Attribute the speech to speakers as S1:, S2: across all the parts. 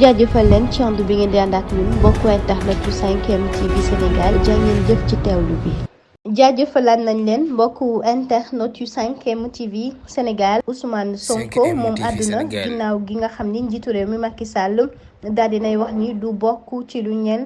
S1: jaajëfal leen ci ànd bi ngeen di ànd ak ñun mbokku internet yu 5M TV Sénégal jaa ngeen jëf ci teewlu bi. jaajëfalaat nañ leen mbokku internet yu 5M TV Sénégal Ousmane Sonko moom àdduna ginnaaw gi nga xam ni njiitu réew mi Macky Sall daal dinay wax ni du bokk ci lu ñeel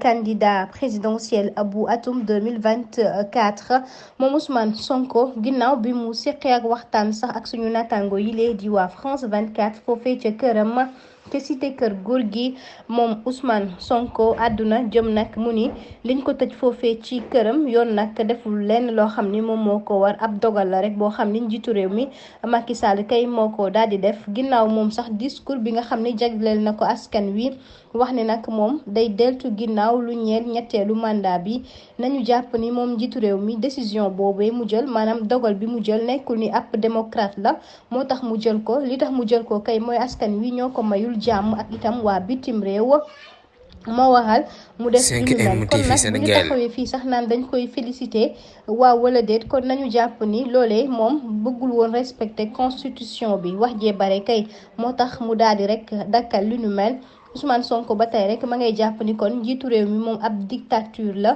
S1: candidat présidentiel bu atum 2024 moom Ousmane Sonko ginnaaw bi mu seqee ak waxtaan sax ak suñu naataango yi lee di waa France 24 foofee ca këram te cité kër góor gi moom Ousmane Sonko àdduna jëm nag mu ni liñ ko tëj foofee ci këram yoon nag deful lenn loo xam ni moom moo ko war ab dogal la rek boo xam ni njiitu réew mi Macky Sall kay moo ko daal di def ginnaaw moom sax discours bi nga xam ni jagleel na ko askan wi wax ne nag moom day deltu ginnaaw lu ñeel ñetteelu mandat bi nañu jàpp ni moom njiitu réew mi décision boobee mu jël maanaam dogal bi mu jël nekkul ni ab démocrate la moo tax mu jël ko li tax mu jël ko kay mooy askan wi ñoo ko mayul jàmm ak itam waa bitim réew moo waral mu def lu mel kon nag bu ñu taxawee fii sax naan dañ koy félicité waaw wala déet kon nañu jàpp ni loolee moom bëggul woon respecté constitution bi wax jee bare kay moo tax mu daal di rek dakkal lu ñu mel Ousmane Sonko ba tey rek ma ngay jàpp ni kon njiitu réew mi moom ab dictature la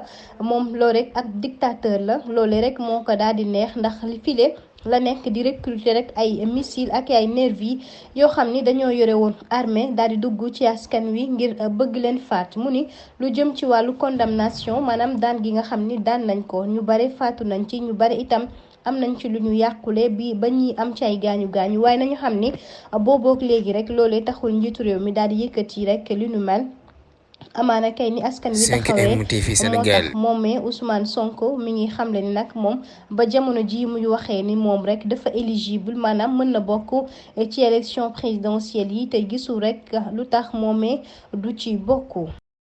S1: moom loo rek ab dictateur la loolee rek moo ko daal di neex ndax li file la nekk di recruter rek ay missile ak ay nervi yoo xam ni dañoo yore woon armée daal di dugg ci askan wi ngir bëgg leen faat mu ni lu jëm ci wàllu condamnation maanaam daan gi nga xam ni daan nañ ko ñu bare faatu nañ ci ñu bare itam am nañ ci lu ñu yàqule bi ba ñuy am ci ay gaañu gaañu waaye nañu xam ni boobook léegi rek loolee taxul njiitu réew mi daal di yëkkati rek li nu mel. amaana kay ni askan wi taxawee moo tax moomee Ousmane Sonko mi ngi xamle ni nag moom ba jamono ji muy waxee ni moom rek dafa éligible maanaam mën na bokk ci élection présidentielle yi te gisul rek lu tax moomee du ci bokk.